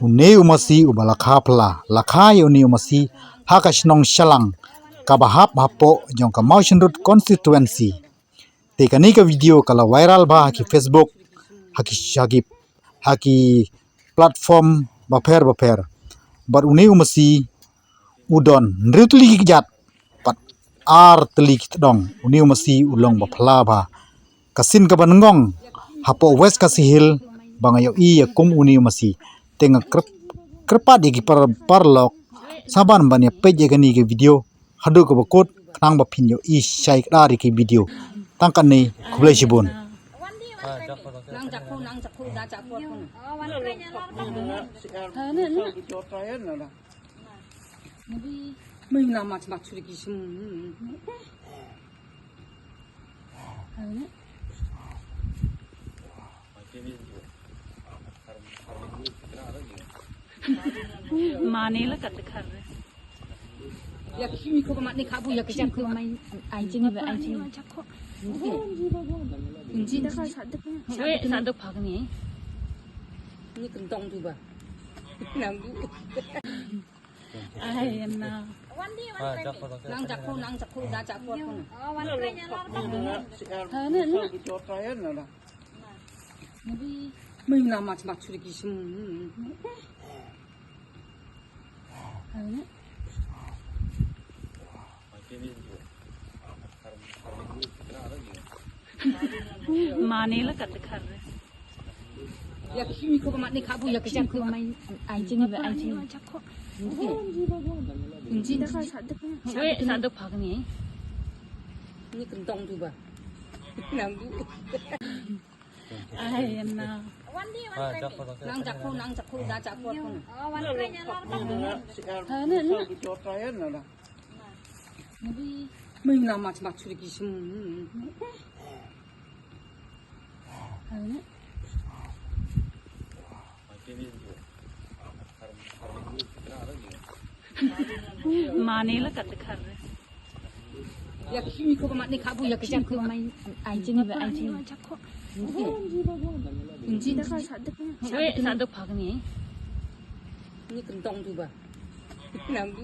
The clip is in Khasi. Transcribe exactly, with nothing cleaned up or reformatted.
Une u masi uba la kha pla, la kha ïa une u masi ha ka shnong Shalang, kaba hap hapoh jong ka Mawshynrut constituency. Te kane ka video ka la viral bha ha ki Facebook, ha ki, ha ki, ha ki platform bapher bapher. Bad une u masi u don hynriew tylli ki kjat bad ar tylli ki tdong. Une u masi u long ba pla bha. Ka sien kaba nyngkong hapoh West Khasi Hills ba nga ïohi ïa kum une u masi. Te nga kyrp-, kyrpad ïa ki par-, paralok sa ban ban ïa peit ïa kane ka video haduh kaba kut khnang ba phin ïohi shai kdar ïa ki video. Tang katne, khublei shibun. Mane la kat khar. Ya kimi ko ma ne khabu ya kachap ko mai ai jini ba ai jini. Injin. Wei sa dok phak ni. Ni kentong tu ba. Nang du. Ai na. Nang jakho, nang jakho, da jakho ko. Ha na na. Mai na mach mach churi ki shim. Mane la kat khar. Ya kimi ko ma ne khabu ya kachap ko mai ai jini ba ai jini. Injin. Wei sa dok phak ni. Ni kentong tu ba. Nang du. Ai na. Nang jakho, nang jakho, da jakho ko. Ha na na. Mai na mach mach churi ki shim. Ha na. Mane la kat khar. Ya kimi ko ma ne khabu ya kachap ko mai ai jini ba ai jini. Injin. Wei sa dok phak ni. Ni kentong tu ba. Nang du.